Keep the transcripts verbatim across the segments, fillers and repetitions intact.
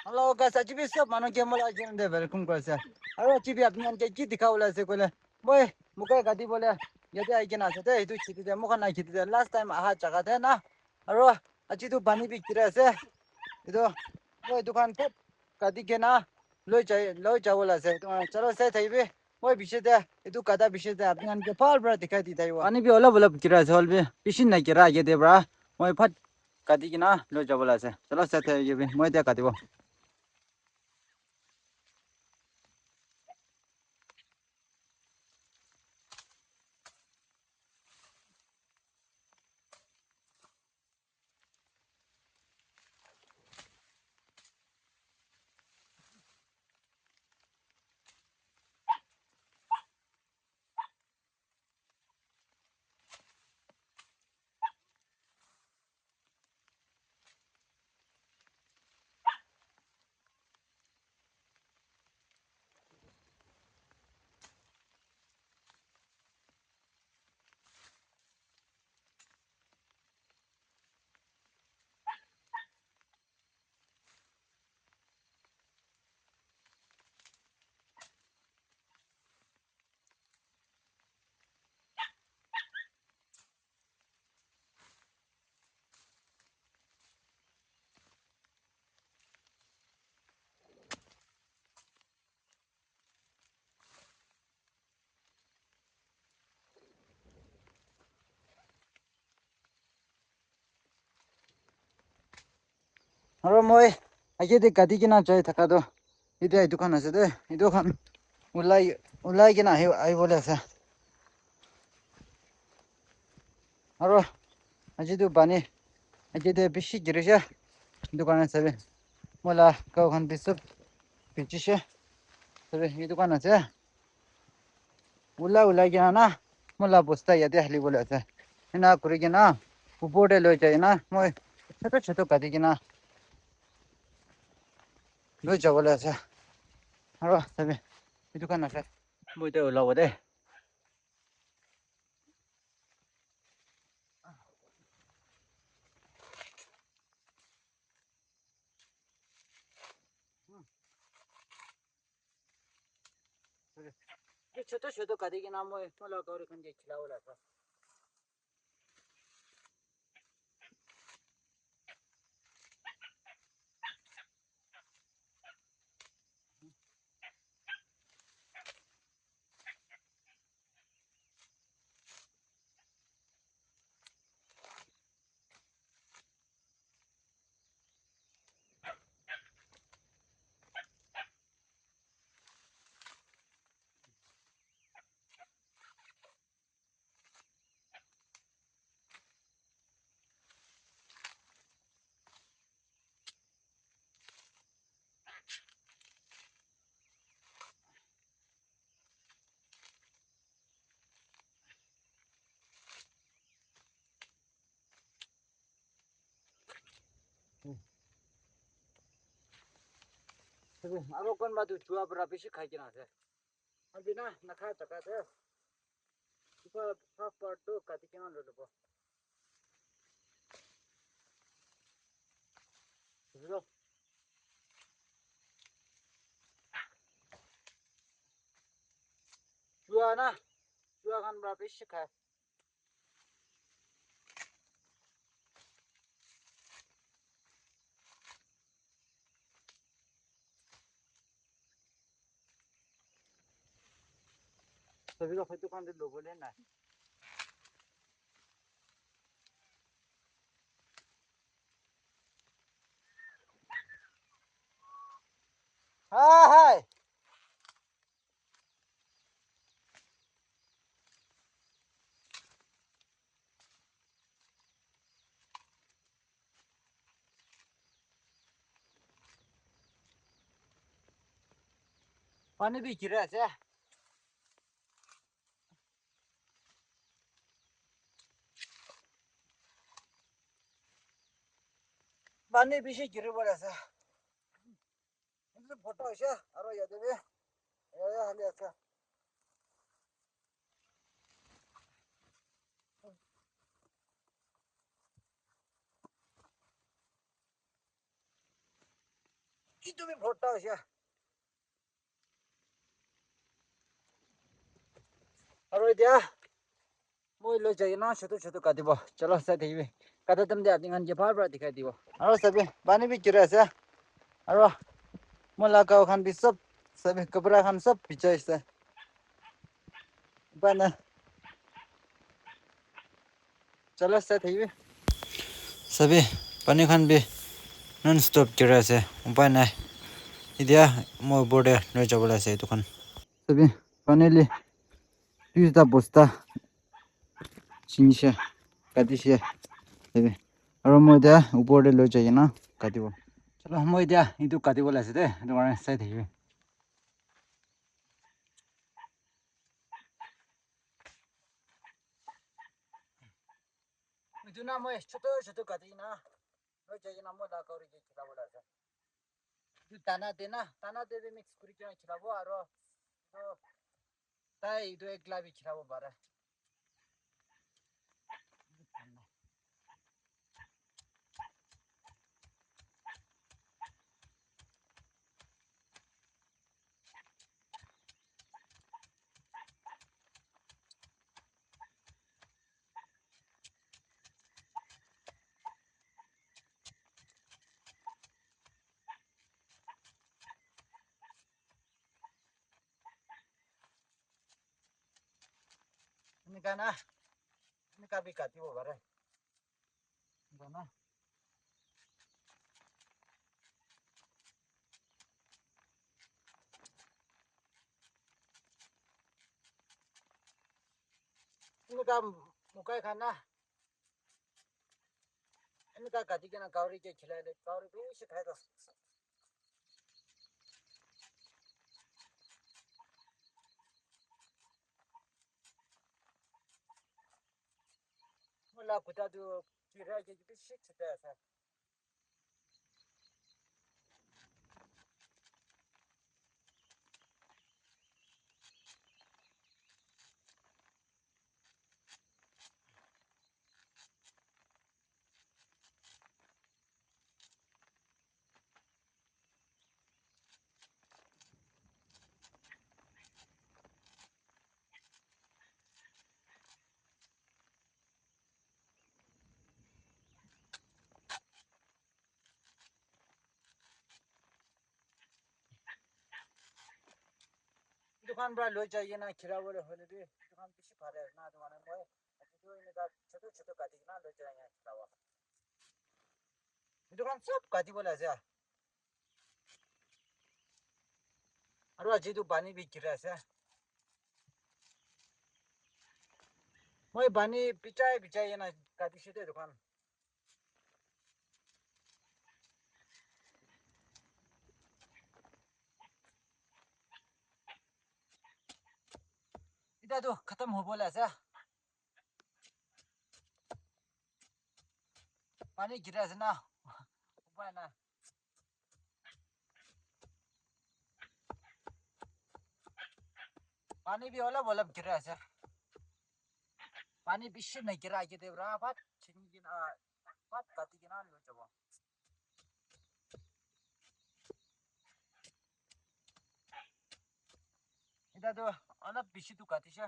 Hello guys, aji bi sob manu ke mola channel te welcome kuri ase. Aru aji bi apni khan ke ki dikha bole ase koile, moi mokai kati bole yate ahi kena ase de, etu kheti te, moi khan laga kheti te last time aha jaga te na. Aru aji tu pani bi giri ase. Etu moi etu khan sob kati kena loi jai, loi jabo le ase. Chalo, sai thakibi. Moi piche te, etu kata piche te apni khan ke bhal para dikhai di thakibo. Pani bi olop olop giri ase, hoile bi bishi na gira age te para. Moi phat kati kena loi jabo le ase. Chalo, sai thakibi. Moi etia katibo. Aro moi age te kati kena jai thaka toh, etia etu khan ase de, etu khan ulai, ulai kena ahi, ahi bole ase. Aro aji tu pani age te bishi giri se, etu karne sabi moi laga gao khan bi sob biji se, sabi etu karne ase. Ulai ulai kena na, moi laga bosta yate hali bole ase. Ena kuri kena, upor te loi jai na, moi chotu chotu kati kena loi jabo le ase. Aro sabi, etu khan ase. Moi etia ulabo de. Etu chotu chotu kati kena moi, moi laga gari khan ke khilabo le ase. Aro kunba tu chua para bishi khai kena ase. Abhi na, nakha taka te. Upor half part tu kati kena loi lobo. Bujhilo? Chua na, chua khan para bishi khai. Sabi toh, etu khan toh lobole nai. Hi, hi. Pani bi giri ase. Pani bishi giri bole ase. Etu bhorta hoise, aro yate bi, yate hali ase. Etu bi bhorta hoise. Aro etia moi loi jai kena chotu chotu katibo. Chalo, sai thakibi. Kata time te apni khan ke bhal para dikhai dibo. Aro sabi, pani bi gira ase. Aro moi la gao khan bi sob, sabi, kapra khan sob bhijai ase. Upai nai. Chalo, sai thakibi. Sabi, pani khan bi non stop gira ase. Upai nai. Etia moi upor te loi jabo le ase etu khan. Sabi, finally, duita bosta chinishe, katishe. Sabi, aro moi etia upor te loi jai kena katibo. Chalo, moi etia etu katibo le ase de, etu karne sai thakibi. Etu na moi chotu chotu kati na, loi jai kena moi la gao te khilabo le ase. Etu dana de na, dana de bi mix kuri kena khilabo aro etu tai etu ekla bi khilabo pare. Enika na, enika bi katibo pare. Enika na. Enika mukai khan na. Enika kati kena gao te khilai le, gao te bishi khai toh. Moi la kuta tu kira ke bishi chita ase. Etu khan para loi jai kena khila bole hoile bi etu khan bishi bhal ase na, etu karne moi etu enika chotu chotu kati kena loi jai kena khila bo. Etu khan sob kati bole ase. Aru aji tu pani bi gira ase. Moi pani bichai bichai kena kati se de etu khan. Etia tu khatam hobo le ase. Pani gira ase na. Upai nai. Pani bi olop olop gira ase. Pani bishi nagira age de pura bhat chini kena, bhat kati kena loi jabo. Etia tu olop bishi tu katise.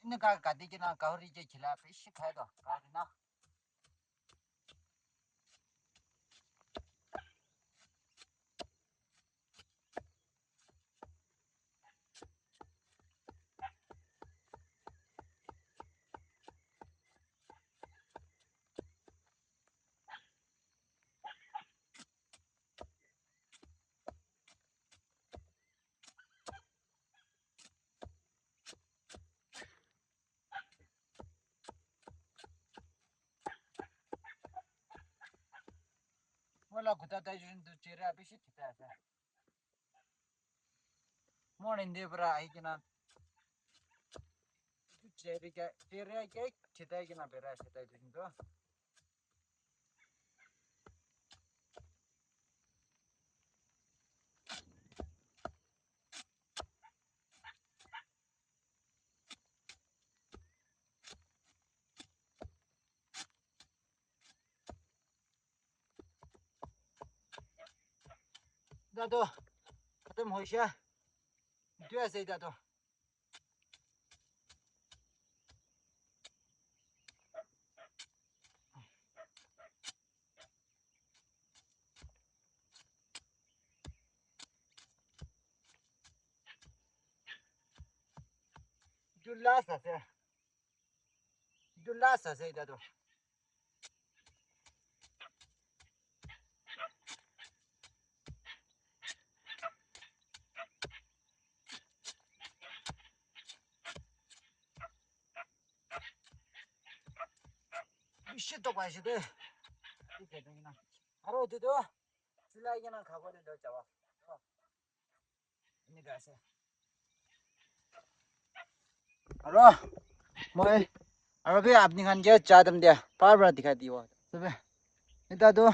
Enika kati kena gahori ke khila bishi khai toh gahori na. Moi la kuta tai jun tu chera bishi chita ase. Morning de pura ahi kena chera ke, chera ke chita kena bera ase tai jun tu. Etu khatam hoise. Etu ase etia tu. Etu last ase. Etu last ase etia tu. Bishi tok paise de. Aru etu tu chulai kena khabo le loi jabo. Enika ase. Aro moi aro bi apni khan ke cha dam dia par para dikhai dibo. Sabi. Eta tu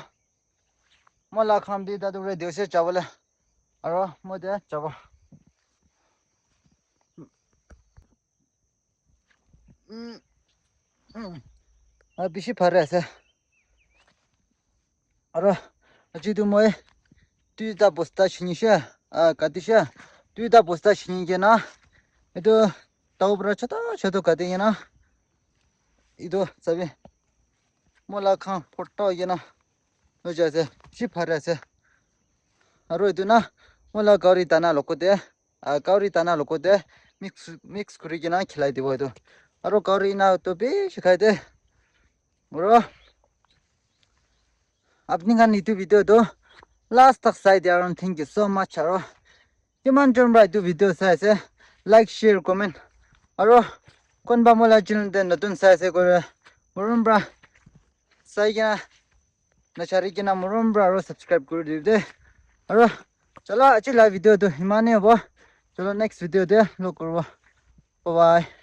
moi la kham bi eta tu ready ase jabole. Aro moi de jabo. Mm, mm. Ah, bishi phare ase. Aro aji tu moi duita bosta chinishe, ah, katishe. Duita bosta chini kena etu tau para choto choto kati kena etu sabi moi la khan photo kena hoi jai ase, bishi phare ase. Aro etu na moi la gari dana logote, ah, gari dana logote mix, mix kuri kena khilai dibo etu. Aro gari na tu bishi khai de. Aro apni khan etu video tu last tak sai dia aro thank you so much. Aro kiman jon para etu video sai ase, like, share, comment. Aro konba moi la channel te notun sai ase koile morom para sai kena nachari kena morom para aro subscribe kuri dibi de. Aro chalo aji la video tu imane hobo. Chalo next video te log koribo. Bye bye.